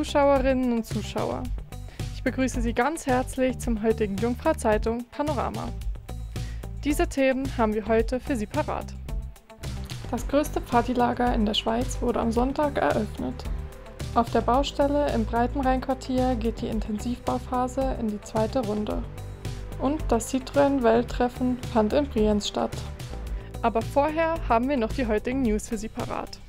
Zuschauerinnen und Zuschauer. Ich begrüße Sie ganz herzlich zum heutigen Jungfrau Zeitung Panorama. Diese Themen haben wir heute für Sie parat. Das größte Partylager in der Schweiz wurde am Sonntag eröffnet. Auf der Baustelle im Breitenrheinquartier geht die Intensivbauphase in die zweite Runde. Und das Citroën-Welttreffen fand in Brienz statt. Aber vorher haben wir noch die heutigen News für Sie parat.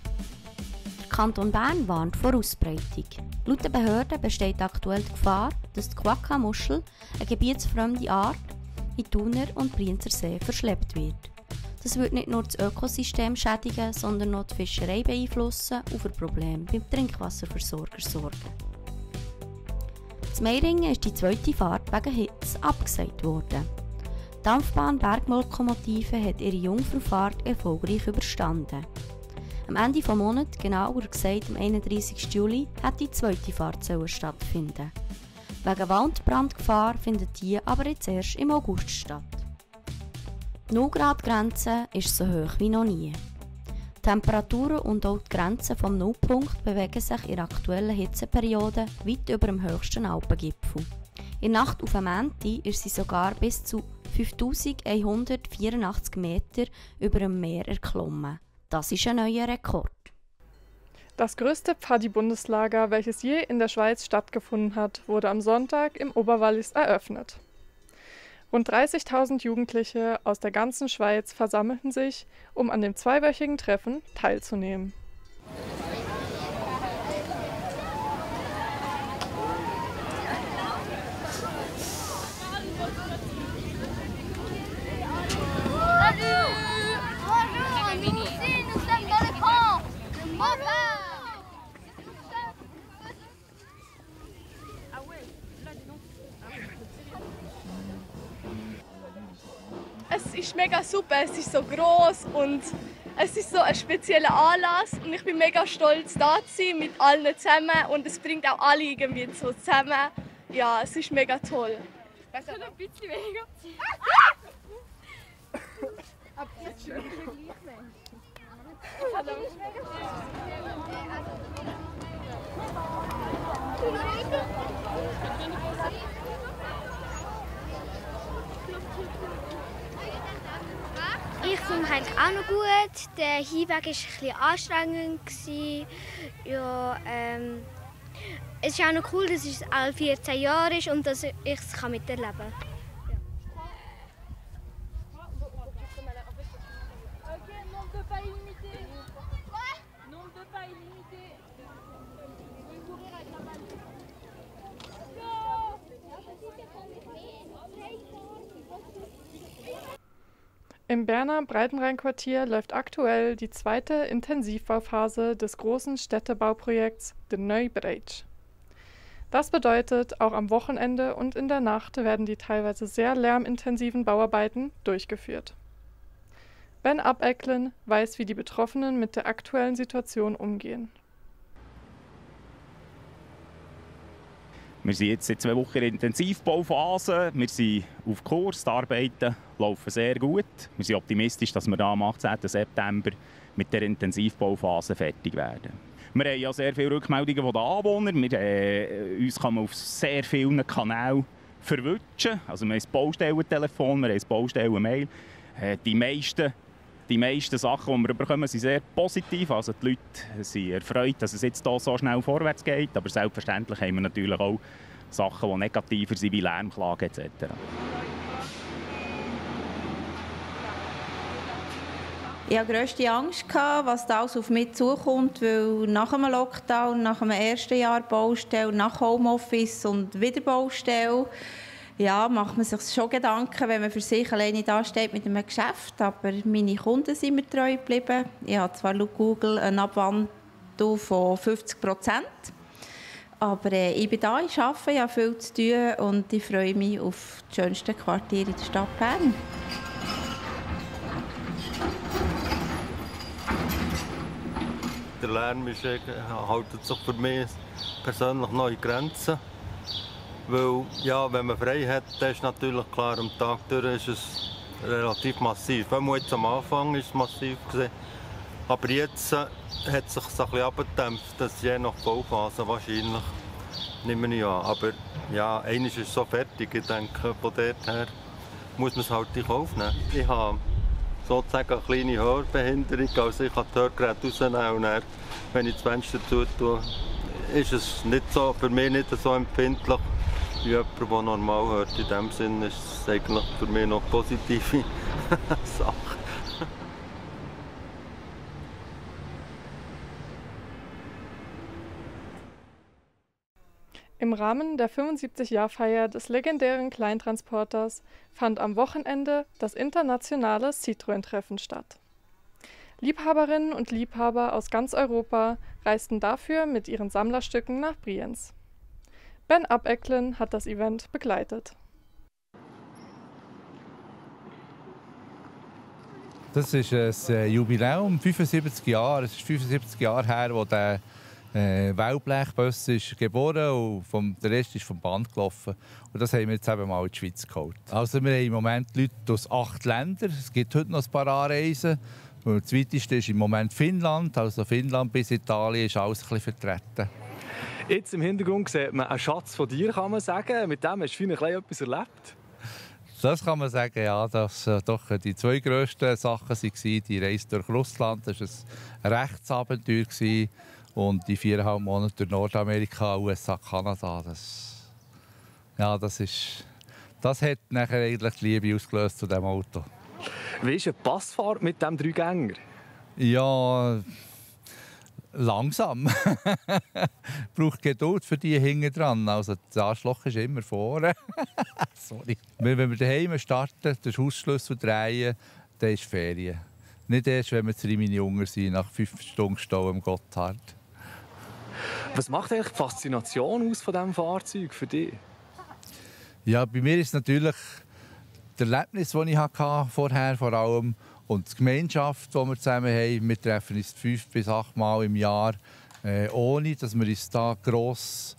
Der Kanton Bern warnt vor Ausbreitung. Laut den Behörden besteht aktuell die Gefahr, dass die Quagga-Muschel, eine gebietsfremde Art, in Thuner und Brienzer See verschleppt wird. Das würde nicht nur das Ökosystem schädigen, sondern auch die Fischerei beeinflussen und für Probleme beim Trinkwasserversorger sorgen. In Meiringen ist die zweite Fahrt wegen Hitze abgesagt worden. Die Dampfbahn Berglokomotive hat ihre Jungfernfahrt erfolgreich überstanden. Am Ende des Monats, genauer gesagt am 31. Juli, hat die zweite Fahrt stattfinden. Wegen Waldbrandgefahr findet die aber jetzt erst im August statt. Die 0-Grad-Grenze ist so hoch wie noch nie. Die Temperaturen und auch die Grenzen vom Nullpunkt bewegen sich in der aktuellen Hitzeperiode weit über dem höchsten Alpengipfel. In der Nacht auf am Montag ist sie sogar bis zu 5184 Meter über dem Meer erklommen. Das ist ein neuer Rekord. Das größte Pfadi-Bundeslager, welches je in der Schweiz stattgefunden hat, wurde am Sonntag im Oberwallis eröffnet. Rund 30.000 Jugendliche aus der ganzen Schweiz versammelten sich, um an dem zweiwöchigen Treffen teilzunehmen. Es ist mega super, es ist so gross und es ist so ein spezieller Anlass und ich bin mega stolz, da zu sein mit allen zusammen und es bringt auch alle irgendwie so zusammen. Ja, es ist mega toll. Ich kann ein bisschen weniger ziehen. Aber jetzt ist es gleich Ich finde es eigentlich auch noch gut. Der Hinweg war ein bisschen anstrengend. Ja, es ist auch noch cool, dass es alle 14 Jahre ist und dass ich es miterleben kann. Im Berner Breitenrheinquartier läuft aktuell die zweite Intensivbauphase des großen Städtebauprojekts De Neubreitsch. Das bedeutet, auch am Wochenende und in der Nacht werden die teilweise sehr lärmintensiven Bauarbeiten durchgeführt. Ben Abecklen weiß, wie die Betroffenen mit der aktuellen Situation umgehen. Wir sind jetzt seit 2 Wochen in der Intensivbauphase. Wir sind auf Kurs, die Arbeiten laufen sehr gut. Wir sind optimistisch, dass wir am 18. September mit der Intensivbauphase fertig werden. Wir haben ja sehr viele Rückmeldungen von den Anwohnern. Uns kann man auf sehr vielen Kanälen verwünschen. Also wir haben ein Baustellentelefon, wir haben ein Baustellenmail. Die meisten Sachen, die wir bekommen, sind sehr positiv. Also die Leute sind erfreut, dass es jetzt hier so schnell vorwärts geht. Aber selbstverständlich haben wir natürlich auch Sachen, die negativer sind, wie Lärmklagen etc. Ich hatte grösste Angst, was da alles auf mich zukommt, weil nach dem Lockdown, nach dem ersten Jahr Baustelle, nach Homeoffice und wieder Baustelle, ja, macht man sich schon Gedanken, wenn man für sich alleine dasteht mit einem Geschäft. Aber meine Kunden sind mir treu geblieben. Ich habe zwar laut Google eine Abwandlung von 50%. Aber ich bin da, ich arbeite, ich habe viel zu tun und ich freue mich auf das schönste Quartier in der Stadt Bern. Der Lärm hält sich für mich persönlich noch in Grenzen. Weil, ja, wenn man frei hat, dann ist natürlich klar, am Tag durch ist es relativ massiv. Jetzt am Anfang war es massiv gewesen. Aber jetzt hat es sich ein bisschen abgedämpft, dass je nach Bauphase wahrscheinlich nehme ich an. Aber ja, eines ist so fertig. Ich denke, von dort her muss man es halt in Kauf nehmen. Ich habe sozusagen eine kleine Hörbehinderung, also ich kann die Hörgeräte rausnehmen und dann, wenn ich das Fenster zutue, ist es nicht so, für mich nicht so empfindlich wie jemand, der normal hört. In dem Sinne ist es eigentlich für mich noch eine positive Sache. Im Rahmen der 75-Jahr-Feier des legendären Kleintransporters fand am Wochenende das internationale Citroën-Treffen statt. Liebhaberinnen und Liebhaber aus ganz Europa reisten dafür mit ihren Sammlerstücken nach Brienz. Ben Abecklen hat das Event begleitet. Das ist ein Jubiläum, 75 Jahre. Es ist 75 Jahre her, wo der Wellblechbus ist geboren und der Rest ist vom Band gelaufen. Und das haben wir jetzt eben mal in die Schweiz geholt. Also wir haben im Moment Leute aus 8 Ländern. Es gibt heute noch ein paar Anreisen. Und das weiteste ist im Moment Finnland. Also Finnland bis Italien ist alles ein bisschen vertreten. Jetzt im Hintergrund sieht man einen Schatz von dir, kann man sagen. Mit dem hast du etwas erlebt. Das kann man sagen, ja, dass doch die 2 grössten Sachen waren. Die Reise durch Russland, das war ein Rechtsabenteuer. Und die 4,5 Monate durch Nordamerika, USA, Kanada, das hat nachher eigentlich die Liebe ausgelöst zu diesem Auto. Wie ist eine Passfahrt mit diesem 3-Gänger? Ja, langsam. Braucht Geduld für die hinten dran. Also das Arschloch ist immer vorne. Sorry. Wenn wir daheim starten, den Hausschlüssel drehen, dann ist Ferien. Nicht erst, wenn wir 3 meine Jungen sind, nach 5 Stunden Stau im Gotthard. Was macht eigentlich die Faszination aus von diesem Fahrzeug für dich? Ja, bei mir ist es natürlich das Erlebnis, das ich vorher vor allem und die Gemeinschaft, die wir zusammen haben. Wir treffen uns 5 bis 8 Mal im Jahr, ohne dass wir uns da gross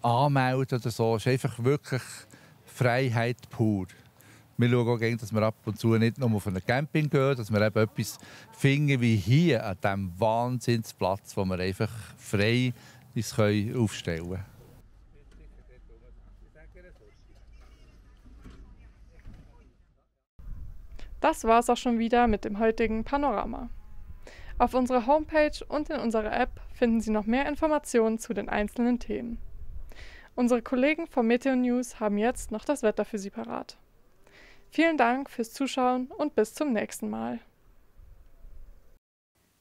anmelden oder so. Es ist einfach wirklich Freiheit pur. Wir schauen auch gerne, dass wir ab und zu nicht nur auf einen Camping gehen, dass wir eben etwas finden wie hier an diesem Wahnsinnsplatz, wo wir einfach frei uns aufstellen können. Das war's auch schon wieder mit dem heutigen Panorama. Auf unserer Homepage und in unserer App finden Sie noch mehr Informationen zu den einzelnen Themen. Unsere Kollegen vom Meteo News haben jetzt noch das Wetter für Sie parat. Vielen Dank fürs Zuschauen und bis zum nächsten Mal.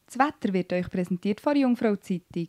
Das Wetter wird euch präsentiert von der Jungfrau Zeitung.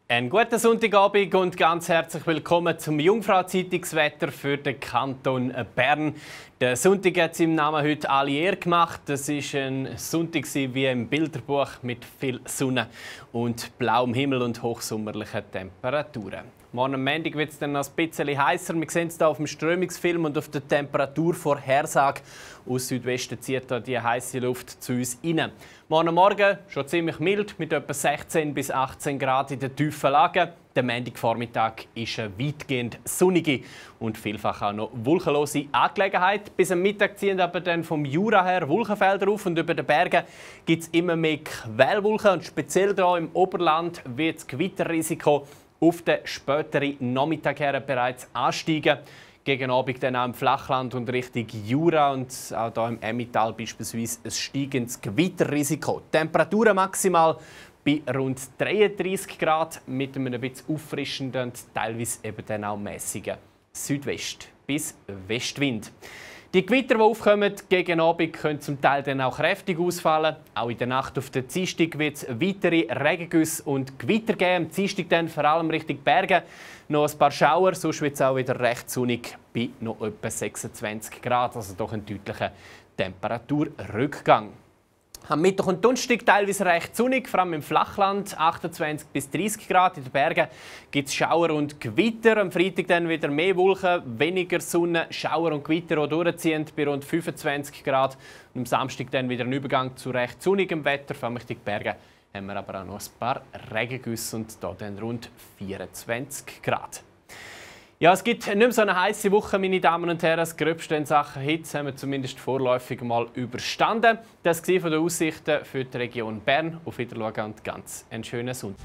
Einen guten Sonntagabend und ganz herzlich willkommen zum Jungfrau-Zeitungswetter für den Kanton Bern. Der Sonntag hat es im Namen heute alle Ehre gemacht. Es war ein Sonntag wie im Bilderbuch mit viel Sonne und blauem Himmel und hochsommerlichen Temperaturen. Morgen am Montag wird es dann noch ein bisschen heißer. Wir sehen es hier auf dem Strömungsfilm und auf der Temperaturvorhersage. Aus Südwesten zieht hier die heiße Luft zu uns rein. Morgen Morgen schon ziemlich mild mit etwa 16 bis 18 Grad in den tiefen Lagen. Der Montagvormittag ist eine weitgehend sonnige und vielfach auch noch wolkenlose Angelegenheit. Bis am Mittag ziehen aber dann vom Jura her Wolkenfelder auf und über den Bergen gibt es immer mehr Quellwolken. Und speziell hier im Oberland wird das Gewitterrisiko auf den späteren Nachmittag her bereits ansteigen. Gegen Abend dann auch im Flachland und Richtung Jura und auch hier im Emmental beispielsweise ein steigendes Gewitterrisiko. Temperaturen maximal bei rund 33 Grad mit einem bisschen auffrischenden und teilweise eben dann auch mäßigen Südwest- bis Westwind. Die Gewitter, die aufkommen gegen Abend, können zum Teil dann auch kräftig ausfallen. Auch in der Nacht auf den Dienstag wird es weitere Regengüsse und Gewitter geben. Am Dienstag dann vor allem Richtung Berge noch ein paar Schauer, sonst wird es auch wieder recht sonnig bei noch etwa 26 Grad, also doch ein deutlicher Temperaturrückgang. Am Mittwoch und Donnerstag teilweise recht sonnig, vor allem im Flachland 28 bis 30 Grad. In den Bergen gibt es Schauer und Gewitter. Am Freitag dann wieder mehr Wolken, weniger Sonne, Schauer und Gewitter, die durchziehen bei rund 25 Grad. Und am Samstag dann wieder ein Übergang zu recht sonnigem Wetter. Vor allem in den Bergen haben wir aber auch noch ein paar Regengüsse und hier dann rund 24 Grad. Ja, es gibt nicht mehr so eine heiße Woche, meine Damen und Herren. Das Gröbste in Sachen Hitze haben wir zumindest vorläufig mal überstanden. Das war von den Aussichten für die Region Bern. Auf Wiedersehen und ganz einen schönen Sonntag.